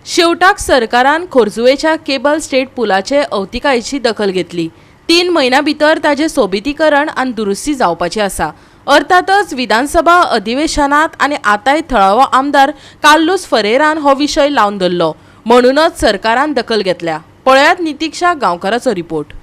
शेवटाक सरकारान खोर्जुवेच्या cable stayed पुलाचे अवतिकायेची दखल घेतली. 3 म्हयन्यां भितर ताजें सोबितीकरण आनी दुरुस्ती जावपाची आसा. अर्थातच विधानसभा अधिवेशनात आनी आतांय थळावो आमदार कार्लुस फरेरान हो विशय लावन धरलो, म्हणूनच सरकारान दखल घेतल्या. पळयात नितिक्षा गांवकाराचो रिपोर्ट.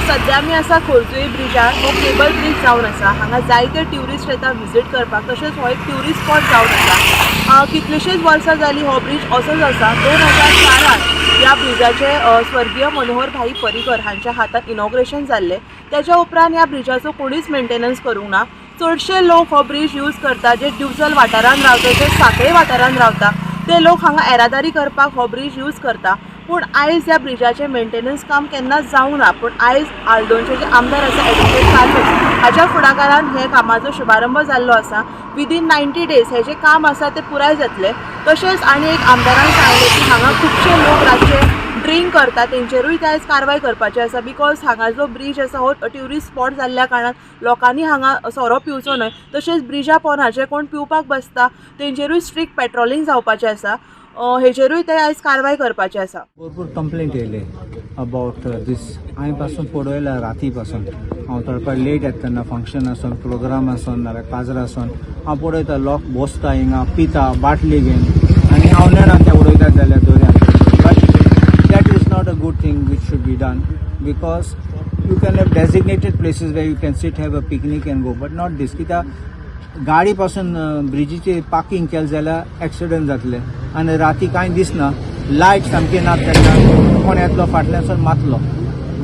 सध्या आमी आसा खोर्जुवे ब्रिजार. हो केबल ब्रीज जावन आसा. हांगा जायते ट्युरिस्ट येता विजीट करपाक. तशेंच हो एक ट्युरिस्ट स्पॉट जावन आसा. कितलींशींच वर्सां जालीं हो ब्रीज असोच आसा. 2004त ह्या ब्रिजाचें स्वर्गीय मनोहर भाई पर्रीकर हांच्या हातान इनॉग्रेशन जाल्लें. तेच्या उपरांत ह्या ब्रिजाचो कोणीच मेंटेनन्स करूंक ना. चडशे लोक हो ब्रीज यूज करता, जे दिवचल वाठारांत रावता, जे साखळे वाठारांत रावता, ते लोक हांगा येरादारी करपाक हो ब्रीज यूज करता. पूण आयज ह्या ब्रिजाचें मेंटेनन्स काम केन्नाच जावंक ना. पूण आयज आल्दोनचे जे आमदार आसा, एडवोकेट कार्लूस, हाच्या फुडाकारान हे कामाचो शुभारंभ जाल्लो आसा. विदीन 90 डेज हे जे काम आसा तें पुराय जातलें. तशेंच आनी एक आमदारान सांगलें की हांगा खुबशे लोक रातचे ड्रिंक करता, तेंचेरूय ते आयज कारवाय करपाची आसा, because हांगा जो ब्रीज आसा हो ट्युरिस्ट स्पॉट जाल्ल्या कारणान लोकांनी हांगा सोरो पिवचो न्हय. तशेंच ब्रिजा पोंदा जे कोण पिवपाक बसता तेंचेरूय स्ट्रिक्ट पेट्रोलिंग जावपाचें आसा. हेचेरूय ते आयज कारवाय करपाची आसा. भरपूर कंप्लेंट येयले अबावट दीस. हांवें पासून पळयला, राती पासून हांव थोडे लेट येता तेन्ना, फंक्शन आसून, प्रोग्राम आसून, नाल्यार काजर आसून, हांव पळयता लोक बसता हिंगा, पिता बाटली घेवन आनी हांव नेणा ते उडयतात जाल्यार दर्यान. But that is not a good thing which should be done, because you can have designated places where you can sit, have a picnic and go, but not this. कित्याक गाडी पासून ब्रिजीचेर पार्किंग केलें जाल्यार एक्सिडंट जातले आनी राती कांय दिसना, लायट सामकी ना, तेन्ना कोण येतलो फाटल्यानसून मातलो.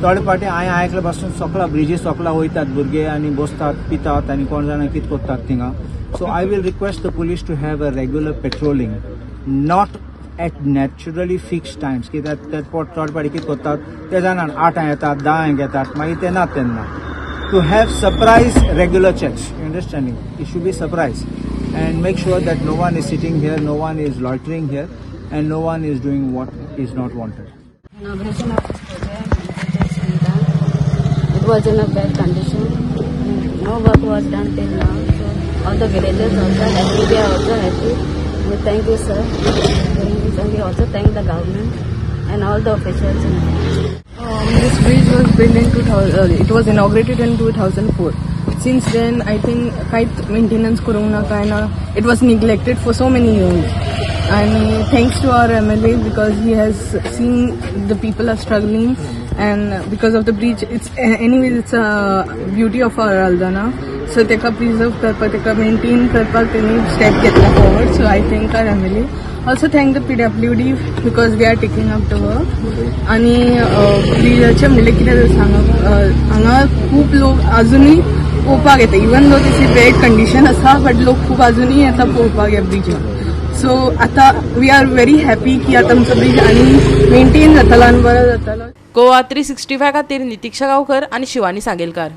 थोडे फावटी हांवें आयकले पासून सोकला ब्रिजी सोकला वयतात भुरगे आनी बसतात, पितात आनी कोण जाणा कितें करतात थिंगा. So I will request the police to have a regular patrolling, not at naturally fixed times, कित्याक ते पोट थोडे फावटी कितें करतात ते जाणा, 8ांक येतात, 10ांक येतात, मागीर ते नात तेन्ना. To have surprise regular checks, you understanding? It should be surprise and make sure that no one is sitting here, no one is loitering here and no one is doing what is not wanted. Inauguration of this project is done. It was in a bad condition. No work was done till now. So all the villagers also happy. We are also happy. We thank you, sir. And we also thank the government and all the officials. This bridge was built in 2000, it was inaugurated in 2004. Since then, I think कांयच maintenance करूंक ना, कांय ना. It was neglected for so many years. And thanks to our MLA, because he has seen the people are struggling and because of the bridge, it's anyways it's a beauty of our Aldona. So तेका preserve करपाक, तेका maintain करपाक तेणी step घेतला forward. So I thank our MLA. Also thank the PWD because they are taking up the work. आणि ब्रिजाचें म्हणलें कितें सांगप, हांगा खूब लोक अजुनूय पळोवपाक येता. इवन दो तेची बॅड कंडिशन आसा, बट लोक खूब अजुनूय येता पळोवपाक ह्या ब्रिजार. सो आतां we are very happy की आतां आमचो ब्रीज आनी मेंटेन जातलो आनी बरो जातलो. गोवा 365 खातीर नितिक्षा गांवकर आनी शिवानी सांगेलकार.